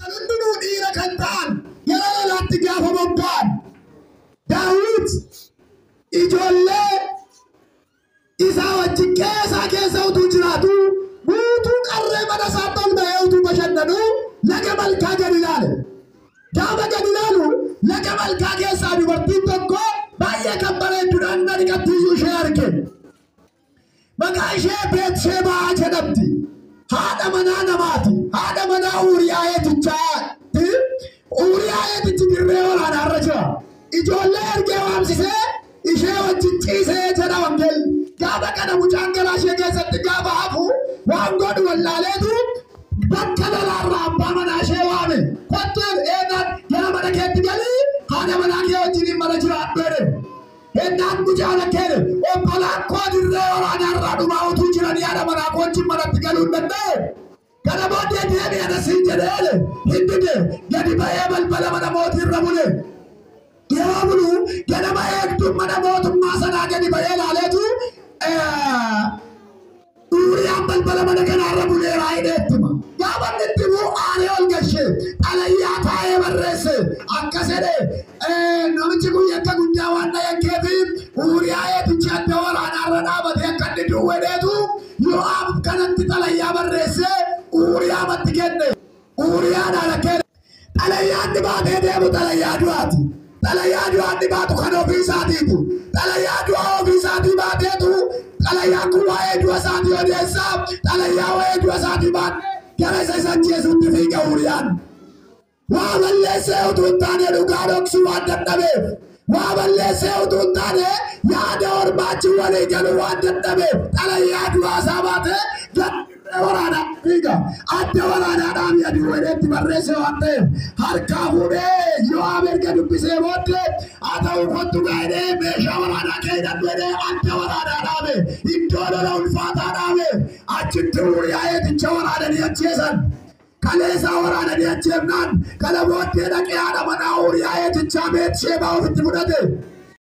Hundinuu dhiira kan ta'an yeroo lolaatti gaafa bobba'an Daawit ijoollee isaa wajjin qe'ee isaa keessa utuu jiraatu guutuu qarree mana isaatti ol ba'ee utuu bashannanuu laga malkaa gad ilaale. Gaafa gad ilaalu laga malkaa keessaa dubartiin tokko baay'ee kan bareeddu dhagna dhiqattiisuu ishee arge. Maqaa ishee Beetsheebaa jedhamti. Haadha manaa namaati. Haadha manaa Uuriyaa Heetichaati. Uuriyaa Heetichi dirree waraanaarra jira. Ijoollee ergee waamsisee ishee wajjin ciisee jedha wangeelli. Gaafa kana mucaan garaa ishee keessatti gaafa hafu waan godhu wallaaleetu bakka lolaarraa abbaa manaa ishee waame. Kottu eenyaan gara mana keetti galii haadha manaa kee wajjin mana jiraadhu jedhe. Ennaan mucaan akka jedhe obbolaan koo dirree waraanaarraa dhumaa utuu jiranii haadha manaa koo wajjin manatti galuu hin danda'e. Kana booddee deebi'ee ana siin jedhee hin dide gadi ba'ee balbala mana mootiirra bule. Yeroo bulu ganama eegduun mana mootummaa sanaa gadi ba'ee ilaaleetu Uuriyaan balbala mana kanaarra buleeraa hidhee itti hima. Gaafa inni itti himu aaree ol gashee xalayyaa taa'ee barreesse akkas jedhe namichi kun yakka guddaa waan na yakkeefi Uuriyaa Heetichi adda waraanaarra dhaabatee akka inni du'u jedheetu Yo'aab kanatti xalayyaa barreessee Uuriyaamatti kenne. Uuriyaadhaan akka jedhe xalayyaan inni baatee deemu xalayyaa du'aati. Xalayyaa du'aa inni baatu kan ofii isaatiiti. Xalayyaa du'aa ofii isaatii baateetu xalayyaan kun waa'ee du'a isaatii odeessaa. Xalayyaa waa'ee du'a isaatii baatee gara isa isa ajjeesuutti fiiga Uuriyaan. Waa balleessee utuu hin taane dhugaa dhoksuu waan dadhabeef. Waa balleessee utuu hin taane yaada ormaachi walii galuu waan dadhabeef xalayyaa du'aa isaa baatee gara dirree waraanaa fiiga. Adda waraanaa dhaabii adii jedheetti barreesse waan ta'eef harkaa fuudhee Yo'aab erga dubbisee booddee haa ta'u kottu gaa'edhee meeshaa waraanaa kee hidhadhu jedhee adda waraanaa dhaabe. Iddoo lola ulfaataa dhaabe. Achitti Uuriyaa Heeticha waraananii ajjeesan. Kaleessaa waraananii ajjeefnaan kana booddee dhaqee haadha manaa Uuriyaa Heetichaa Beetsheebaa ofitti fudhate.